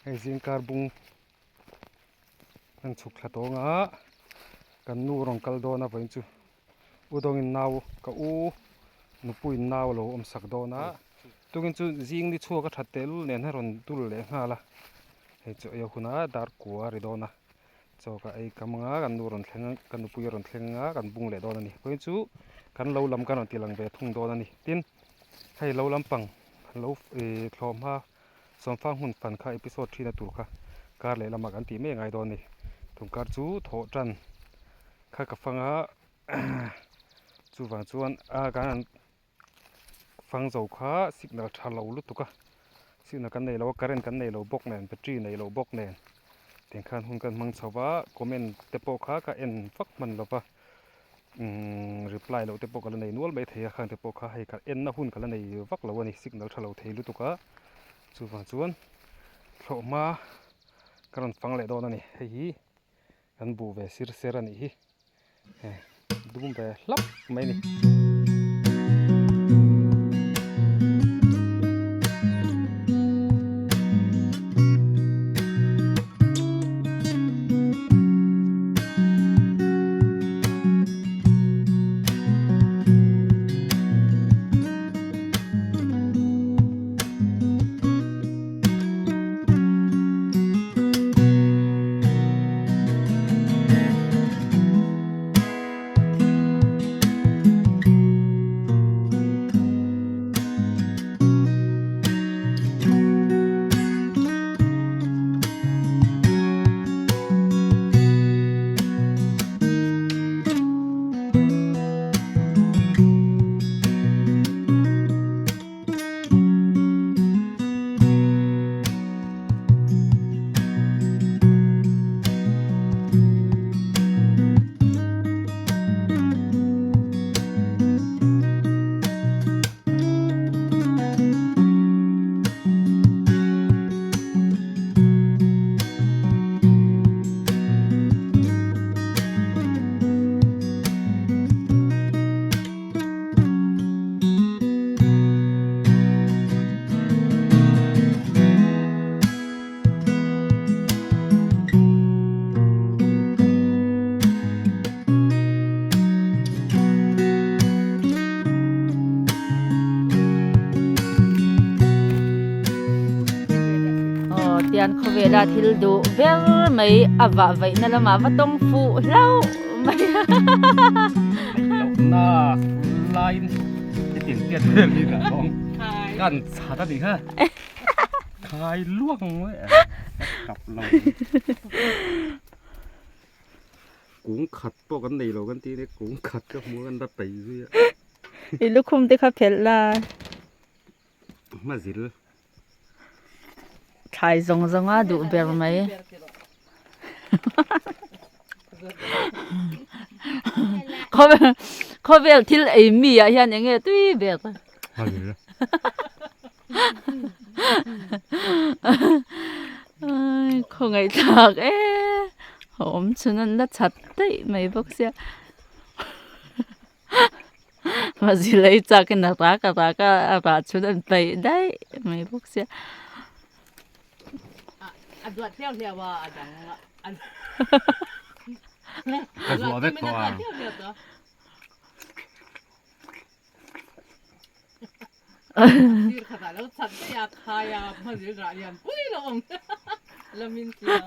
Hei zingkar bung kan chhuk thla tawng a, kan nu rawn kal dawn a vawiin chu u dawngin nau ka u nupuiin nau a lo awm sak dawn a, tukin chu zing ni chhuak a that tehlul nen a rawn dul leh nghal a, hei chu ei a hun a dar kua a ri dawn a. Chaw ka ei kam anga kan nu rawn thleng ka nupui a rawn thleng anga kan bung leh dawn a ni. Vawiin chu kan lo lam kan rawn ti lang ve thung dawn a ni. Tin, hei lo lampang lo ih thlawh hma sawmfang hmun fan kha episode thina tur kha kar leh lamah kan tih mai angai dawn a ni. Tumkar chu thawh tan kha ka fang a chuvang chuan a kan han fang zo kha signal tha lo lutuk a signal kan nei lo a current kan nei lo bawk nen battery nei lo bawk nen tiang khan hun kan hmang chho va comment te pawh kha ka en vak hman lo va umm reply loh te pawh ka la nei nual mai thei a khang te pawh kha hei ka en na hun ka la nei vak lo a ni signal tha lo thei lutuk a chuvang chuan thlawh hma ka rawn fang leh dawn a ni hei hi kan buh ve sir ser a nih hi. Dum ve hlap mai a ni. Aw tian khawvela thil duh ber mai a vah vaihna lamah va tawng fuh hlauh mai a. Lohna laiin hetiang tiat vel hi ka awm kan chhat a nih kha khai luak mai a kap lo kung khat pawh kan nei lo kan tih nia kung khat ka hmu a kan la peih zui a. I lukhum te kha phelh la. Hma zil. Thlai zawng zawng a duh ber mai. Khawvel thil ei mi ah hian eng nge tui ber. Khawngaihthlak e awm chhun an la chat daih mai bawk sia. Mazilei chakin a rak a rak a a rah chhun an paih daih mai bawk sia. A duat hliau hliau a a dang a Ka zuah vek tawh a. Sir khatah lo chat daih a khai a mazil rah lian pui lo awm lamin sia.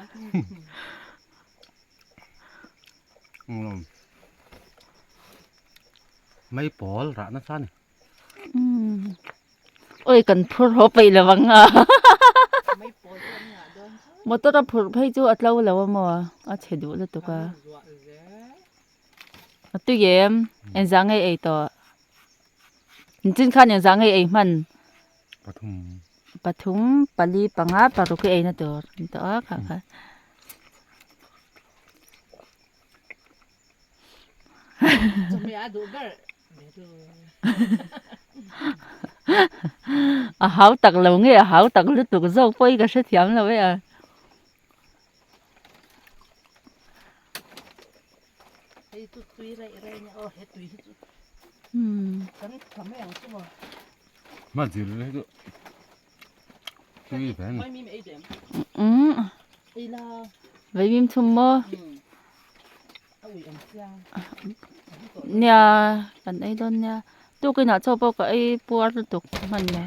Mai pawl rah nasa a ni. Oi kan phur haw peih lo ang a. Motor a phurh phei chu a tlo lo a maw a chhe duh lutuk a. A tui em engzah nge ei tawh. Nichin khan engzah nge ei hman. Pathum. Pathum pali panga paruk hi ei na tur an tawh a kha kha. A hau tak lo nge a hau tak lutuk zawk pawh hi ka hrethiam lo e a. Hma zir hi chu. Tui ve ni. Umm vaimim thum maw nia kan ei dawn nia tukin ah chaw pawh ka ei puar lutuk hman lo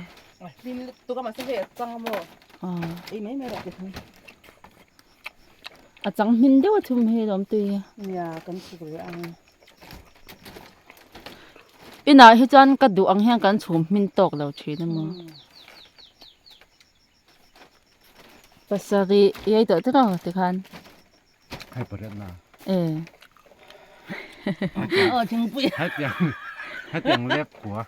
a chang hmin deuh a thum hi lawm tui inah hi chuan ka duh ang hian kan chhum hmin tawk lo thin a maw. Pasarih i ei tawh tiraw tikhan. Hei pariat na. E. Aw thingpui. Hetiang hetiang lep khua.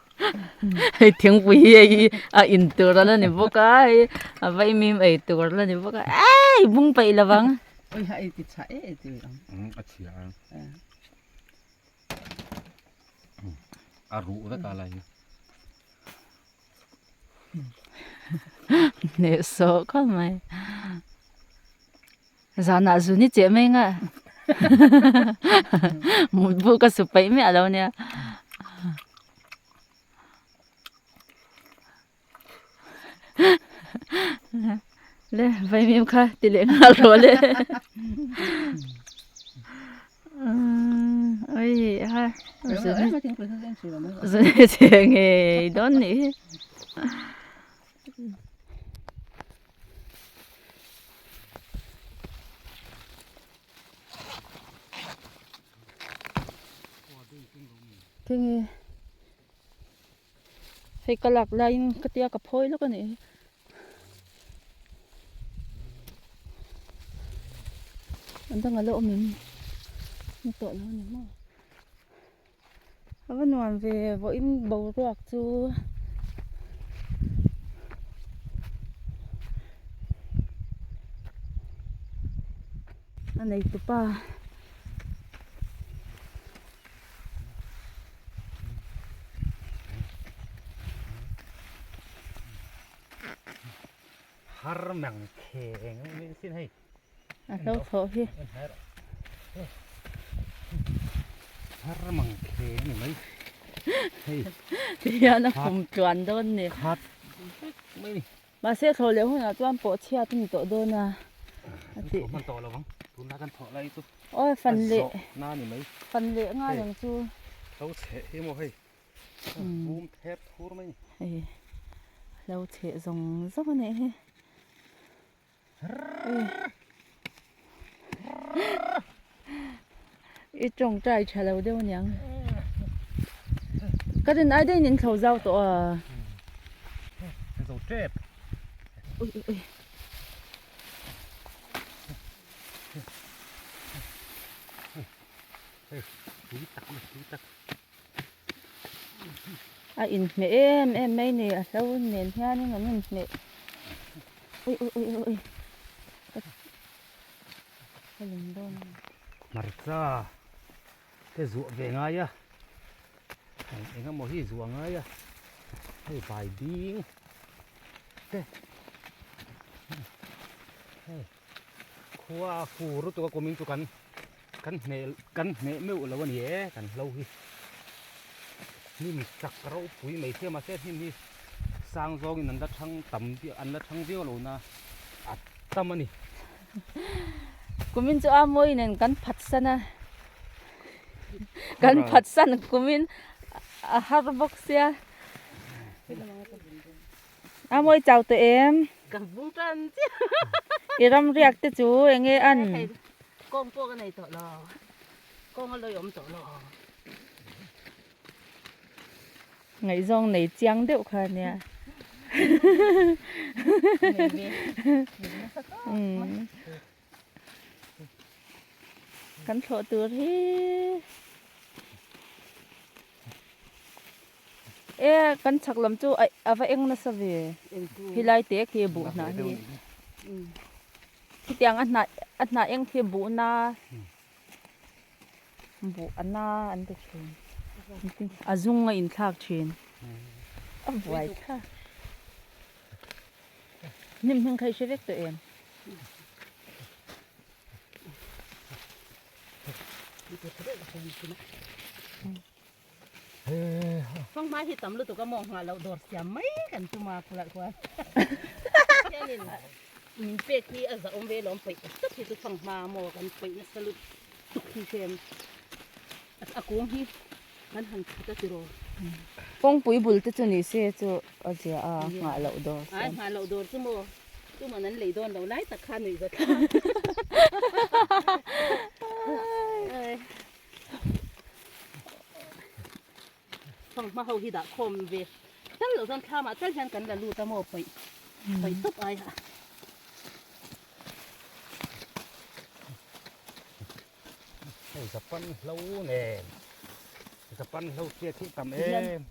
Hei thingpui hi hei a in tur a la ni bawk a hei a vaimim ei tur a la ni bawk a ei bung peih lovang. Oi ha ei ti chha e e ti ang. A chhia ang. A ruh vek a lai hi. Hneh sawh khawp mai. Zanah zun i cheh mai nga. Mutbu ka su paih miah lo nia. Le vaimim kha ti leh nghal rawh le. Ui ha. Zun i cheh ngei dawn nih hi. Tinge hei ka lak laiin ka tia ka phawi lawk a nih hi. An dang a la awm em ni tawh lo a ni maw. A va nuam ve vawiin boruak chu a nei tupa. Har mang kheng mai sin hei. A hlo thawh hi. Har mang kheng ni mai. Hei. Tihian a kum tluan dawn ni. Khat mai ni. Mahse thlawh leh hunah chuan pawh chhiat a ni tawh dawn a. A ti. Hman tawh lo ang. Tunlai kan thawh lai chu. Aw fan leh. Na ni mai. Fan leh ngai ang chu. Hlo chheh hi maw hei. Bum thep thur mai ni. Hei. Hlo chheh zawng zawng a nih hi. I tawngtai tha lo deuh aniang. Ka rin ai deuhin in thlo zau tawh a. Zo tep. Ui ui ui. A inhmeh em em mai ni a hlo nen hianin an inhmeh ui ui ui ui ui ka lung dawn a ni. Hmarcha te zuah ve ngai a eng eng emaw hi zuah ngai a hei vai ding te hei khua a fur lutuk a kumin chu kan Kan hneh kan hneh meuh lo a ni e kan hlo hi hnim chak ropui mai sia mahse hnim hi sang zawngin an la thang tam viau an la thang viau lo na a tam a ni. Kumin chu a mawi nen kan phatsan a kan phatsan kumin a har bawk sia a mawi chau tawh em. Kan bung tan chiah. I ram riak te chu eng nge an. Kawng pawh ka nei tawh lo. Kawng a lawi awm tawh lo. Ngaihzawng nei chiang deuh kha nia. Kan thlawh tur hi. E kan chhak lam chu a va eng nasa ve. Helai te khi buh hnah hi. Khitiang a hnah a hnah eng khi buh na buh a na an ti thin a zung a inthlak thin a buai thlak hnim hming kha i hre vek tawh em? Fanghma hi tam lutuk a maw nghah loh dawr siam mai kan tum a khulh kual. Pathianin min pek hi a zahawm ve lawm peih tak hi chu fanghma maw kan peih nasa lut tuk hi chen a kung hi kan han that a tiraw. Kawngpui bul te chu ni se chu a zia a nghah loh dawr chuan. Ai nghah loh dawr chu maw tuman an lei dawn lo lai tak kha nuih zat thlak. Fanghma ho hi dah khawm ve tal loh chuan thlamah tal hian kan la lut a maw paih paih tawp ai a. Hei Japan hlo nen Japan hlo chiat hi tam em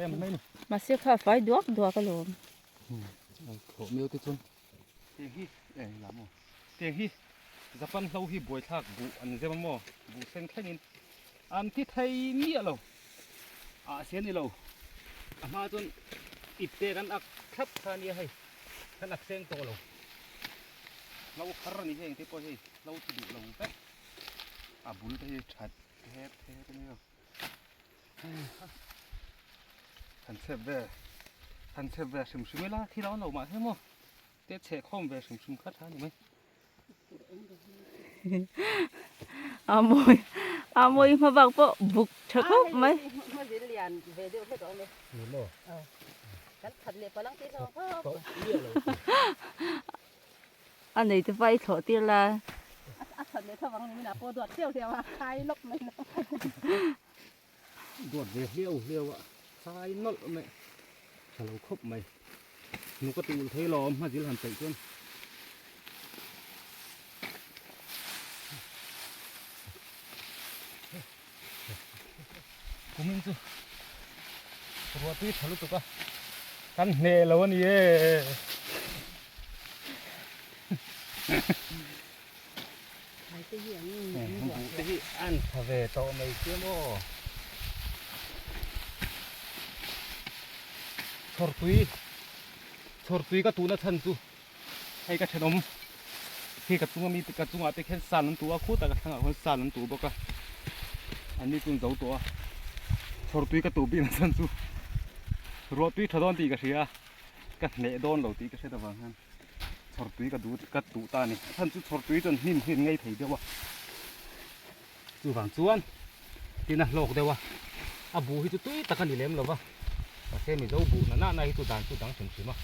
em mai ni. Mahse kha a fai duak duak alawm. Thlawh miau te chuan tiang hi eh lam aw tiang hi Japan hlo hi buaithlak buh an zem a maw buh seng thlengin an thi thei miah lo ah sian ni lo a hma chuan ipte kan ak thlap kha ania hei kan ak seng tawh lo hlo thar a ni heng te pawh hei hlo thi duh lo vek a bul te hi that thep thep a nia. Han chhep ve han chhep ve hrim hrim ila thil a awm lo mahse maw te chheh khawm ve hrim hrim kha tha a ni mai. A mawi a mawi hma bak pawh buk tha khawp mai. Hma zil lian ve deuh hlek a awm e. Ni maw? Kan that leh palang tih hlawm khawp. A nei te pawh i thlawh tir la. A that leh thavang ni minah pawh duat hliau hliau a khai lawk mai lo. Duat ve hliau hliau a khai nawlh mai tha lo khawp mai. Hnuk a ti ulh thei lo awm hmazil han peih chuan. Kumin chu ruah tui tha lutuk a kan hneh lo a ni e. Buh te hi an tha ve tawh mai sia maw. Chhawrtui chhawrtui ka tuhna chhan chu hei ka thenawm khi ka chunga mi ka chungah te khian san an tuh a khutah ka thlangah khuan san an tuh bawk a an ni chu an zo tawh a chhawrtui ka tuh bikna chhan chu ruahtui tha dawn tih ka hria a ka hneh dawn lo tih ka hriat avang hian chhawrtui ka duh ka tuh ta a ni a chhan chu chhawrtui chuan hnim hi an ngei thei deuh a chuvang chuan tin a hlawk deuh a a buh hi chu tui tak a ni lem lo va mahse mizo buh na na hi chu dan chu dang hrim hrim a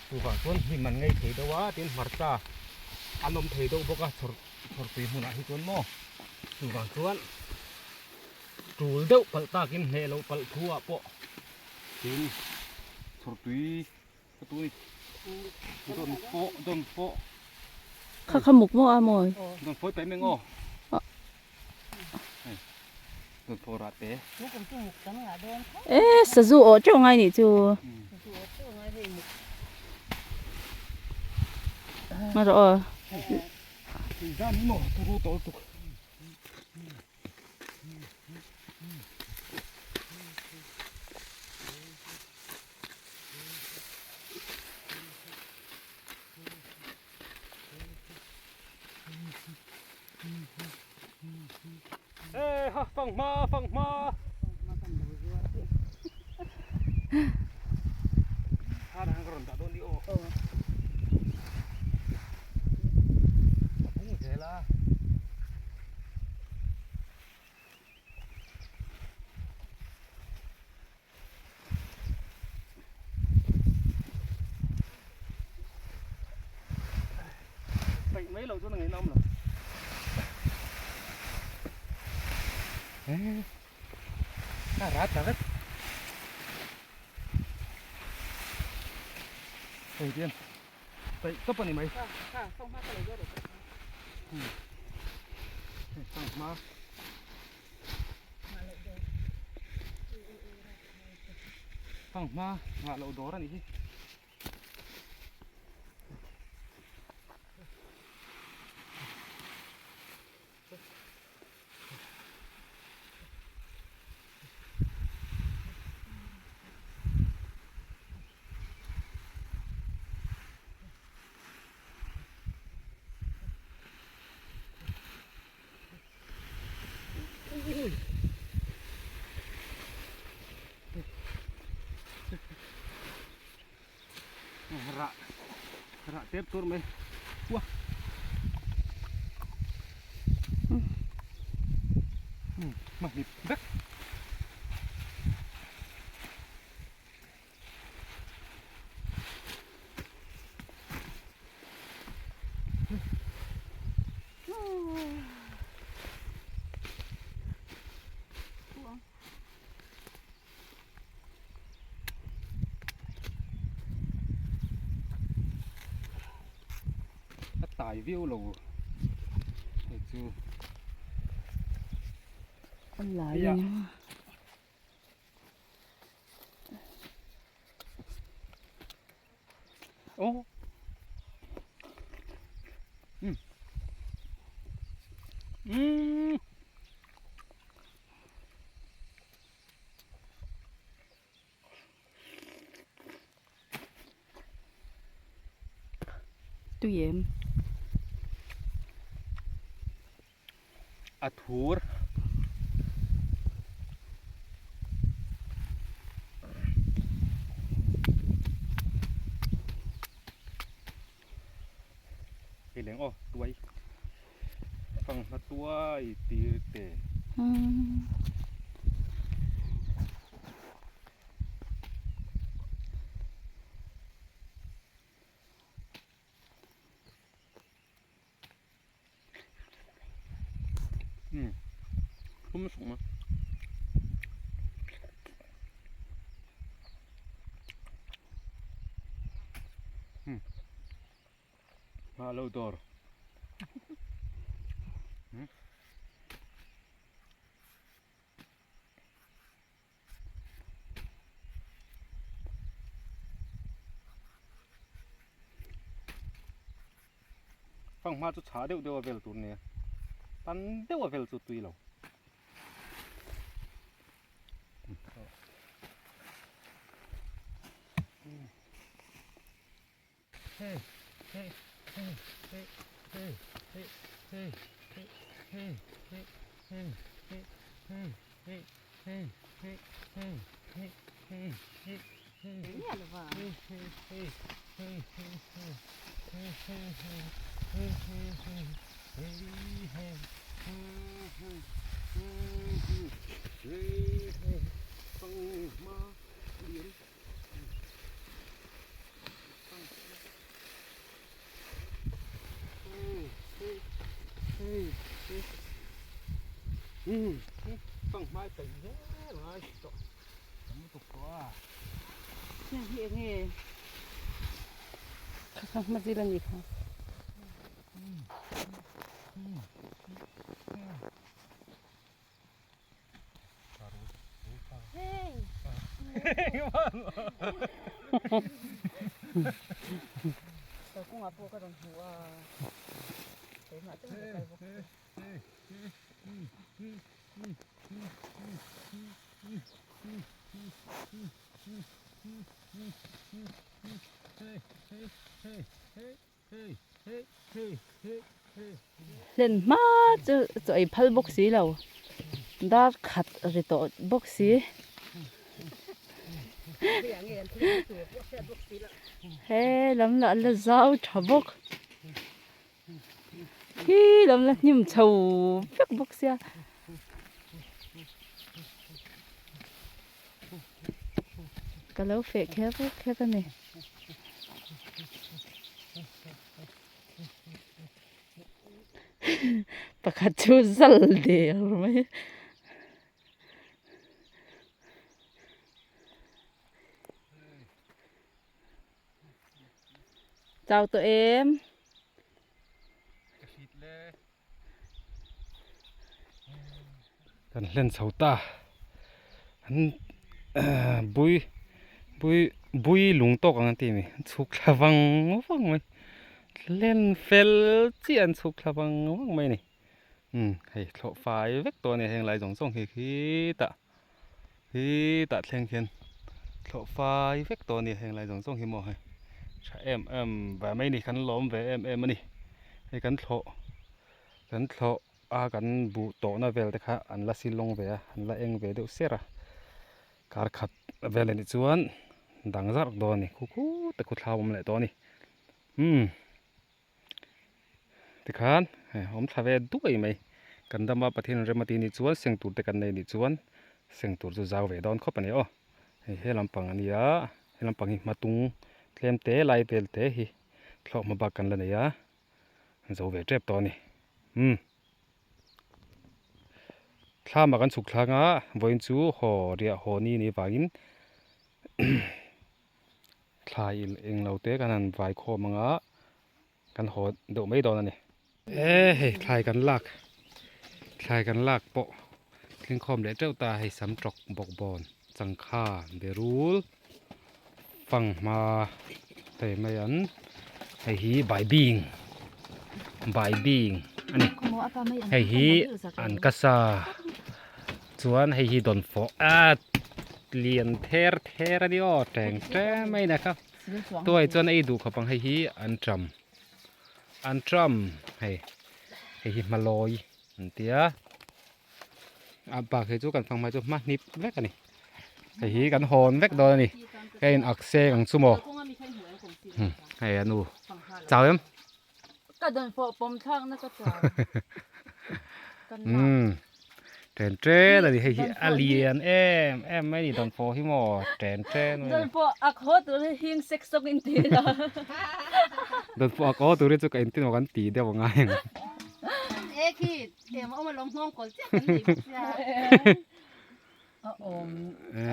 chuvang chuan hnim an ngei thei deuh a tin hmarcha an awm thei deuh bawk a chhawr chhawrtui hmunah hi chuan maw chuvang chuan tul deuh palh takin hneh loh palh thu ah pawh tin chhawrtui Ka tu ni. Dawn pawh, dawn pawh. Kha kha muk maw a mawi. Dawn pawh i paih meng aw. Dawn pawh rah te. E sazu awh teuh ngai nih chu. Hma rawh aw. Zan hi maw turu tawh lutuk. Ê ha fanghma fanghma ha rang ka rawn dah dawn ni aw a bung zel a. Peih mai lo chuan a ngeihnawm lo. A rat ta vek. Hei hian peih tawp a ni mai. Hei fanghma. Fanghma ngah loh dawr a nih hi. Rah tep tur mai ua um hma hlip vek. A tai viau lo hei chu. A lai a ni. Oh. Mm. Mm. Tui em? A thur. Hei leng aw tuai fanghma tuai tir te. Pum suk ma. Hma lo dawr. Fanghma chu chhah deuh deuh a vel tur nia tan deuh a vel chu tui lo. Kha kha hma zir a ni kha. Hlen hma chu chaw ei phal bawk si lo dar khat ri tawh bawk si he lam lah la zau tha bawk khi lam la hnim chho vek bawk sia. Ka lo feh kher kher a ni. Pakhat chu zal der mai. Chau tawh em? Ka hrit le. Kan hlen chho ta. An bui bui bui lung tawk ang an ti mi. An chhuk thla vang vang mai. Hlen fel chiah an chhuk thla vang vang mai a ni. Umm hei thlawh fai vek tawh a ni heng lai zawng zawng hi khitah khitah thleng khian thlawh fai vek tawh a ni heng lai zawng zawng hi maw hei tha em em ve mai a ni kan lawm ve em em a ni hei kan thlawh kan thlawh a kan buh tawhna vel te kha an la silawng ve a an la eng ve deuh ser a kar khat vel a nih chuan dang zarh dawn a ni khu khu te khu thlau awm leh tawh a ni. Umm tikhan hei awm thla ve duai mai kan dama Pathian rem a tih nih chuan seng tur te kan nei nih chuan seng tur chu zau ve dawn khawp a ni aw hei he lampang a nia he lampang hi hmatung tlem te lai vel te hi thlawh hma bak kan la nei a zo ve tep tawh a ni umm thlam ah kan chhuk thlang a vawiin chu haw riah haw ni nih vangin Thla eng lo te kan han vai khawm ang a, kan haw deuh mai dawn a ni. E hei thlai kan lak, thlai kan lak pawh thleng khawm leh teuh ta hei sam tawk bawk bawn changkha berul fanghma hei mai an hei hi baibing baibing a ni hei hi an kasa chuan hei hi dawnfawh at lian ther ther a ni aw teng tlem mai na kha tuai chuan a ei duh khawp ang hei hi an tram an tram hei hei hi hmalawi an tia a bak hi chu kan fang hmai chu hma hnip vek a ni hei hi kan hawn vek dawn a ni hei in ak seng ang chu maw hei a nu chau em. Ka dawnfawh pawm thlakna ka chau. Umm ṭen ṭen a ni hei hi a lian em em mai a ni dawnfawh hi maw ṭen ṭen mai a ni. Dawnfawh a khaw tur hi hing sek sawk in ti la. Dawnfawh a khaw tur hi chu ka engtin maw kan ti deuh a ngai ang. E khi em a awm alawm nghawng kawl chiah kan nei bawk sia. A awm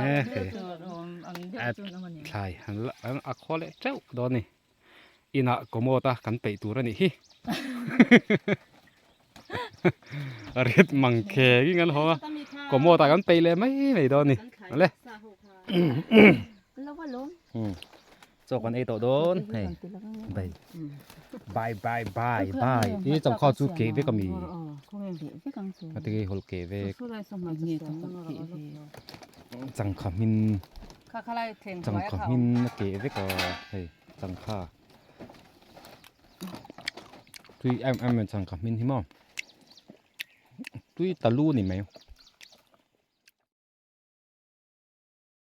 ang deuh chu a awm ang deuh chu an awm a ni. Thlai an a khaw leh teuh dawn a ni. Inah commode a kan peih tur a nih hi. A rit mang kheng an haw a commode ah kan peih leh mai mai dawn a ni. Awle. Chaw kan ei tawh dawn hei. Bai bai bai bai bai i changkha chu keh vek a mi. A ti nge hawl keh vek. Changkha hmin changkha hmin a keh vek a hei. Changkha tui em em mai changkha hmin hi maw tui ta lu ni mai.